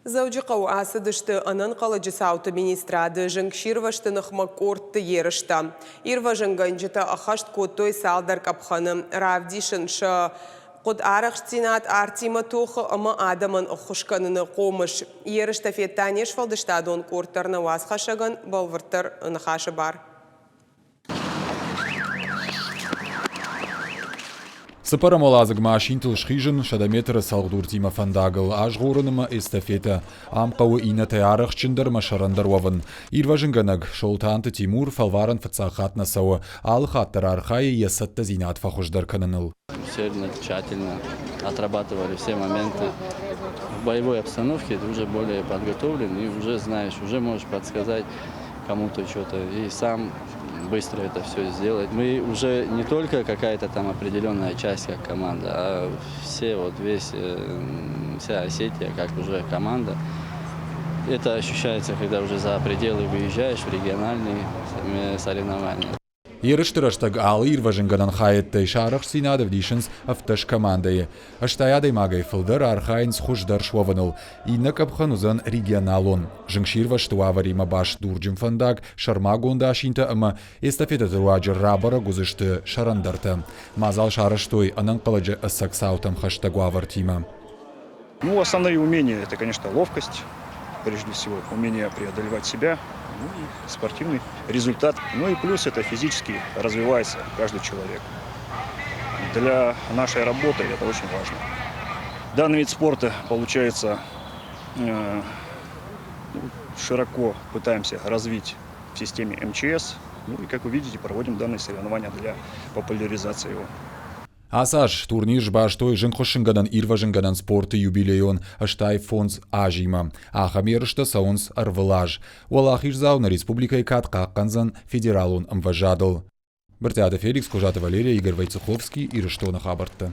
Дзӕуджыхъӕуы ацыдысты Ӕнӕнхъӕлӕджы цауты министрады зынгсирвӕзты ныхмӕ къордты ерыстӕ. Ирвӕзынгӕнджытӕ ӕххӕст кодтой цалдӕр къӕпхӕны, равдисын сӕ хъуыд арӕхстдзинад артимӕ тохы ӕмӕ адӕмӕн ӕххуыс кӕныны хъомыс. Ерыстӕ федта не сфӕлдыстадон къорд дӕр нӕ уацхӕссӕгӕн бӕлвырддӕр ныхасы бар. Цыппӕрӕм уӕладзыгмӕ асинтыл схизын, 100 метры цӕлхдуртимӕ фӕндагыл азгъорын ӕмӕ эстафетӕ. Ам хъӕуы иннӕтӕй арӕхстджындӕр ӕмӕ сӕрӕндӕр уӕвын. Ирвӕзынгӕнӕг Солтанты Тимур фӕлварӕн фыццаг хатт нӕ цӕуы, алы хатт дӕр архайы йӕ цӕттӕдзинад фӕхуыздӕр кӕныныл. Усердно, тщательно отрабатывали все моменты. В боевой обстановке ты уже более подготовлен и уже знаешь, уже можешь подсказать кому-то что-то и сам быстро это все сделать. Мы уже не только какая-то там определенная часть как команда, а все вот весь, вся Осетия как уже команда. Это ощущается, когда уже за пределы выезжаешь в региональные соревнования. Ерысты рӕстӕг алы ирвӕзынгӕнӕн хайӕдтӕй сӕ арӕхстдзинад ӕвдисынц 17 командӕйы. 80 адӕймагӕй фылдӕр архайынц хуыздӕр суӕвыныл. Иннӕ къӕпхӕн уыдзӕн регионалон. Зынгсирвӕзты уавӕримӕ баст дурджын фӕндаг, сӕрмагонд асинтӕ ӕмӕ эстафетӕты руаджы рабӕрӕг уыдзысты сӕрӕндӕртӕ. Мадзал сарӕзтой ӕнӕнхъӕлӕджы ӕцӕг цаутӕм хӕстӕг уавӕртимӕ. Ну, основные умения – это, конечно, ловкость, прежде всего, умение преодолевать себя, ну, и спортивный результат. Ну и плюс это физически развивается каждый человек. Для нашей работы это очень важно. Данный вид спорта, получается, ну, широко пытаемся развить в системе МЧС. Ну и, как вы видите, проводим данные соревнования для популяризации его. Ацы аз турнир сбастой зынгхуыссынгӕнӕн-ирвӕзынгӕнӕн спорты юбилейон 85 азимӕ. Ахӕм ерыстӕ цӕуынц ӕрвылаз. Уӕлахиздзау нӕ республикӕйы кад хъахъхъӕндзӕн федералон ӕмвӕзадыл. Брытъиаты Феликс, Козаты Валерия, Игорь Войцеховский, Ирыстоны хабӕрттӕ.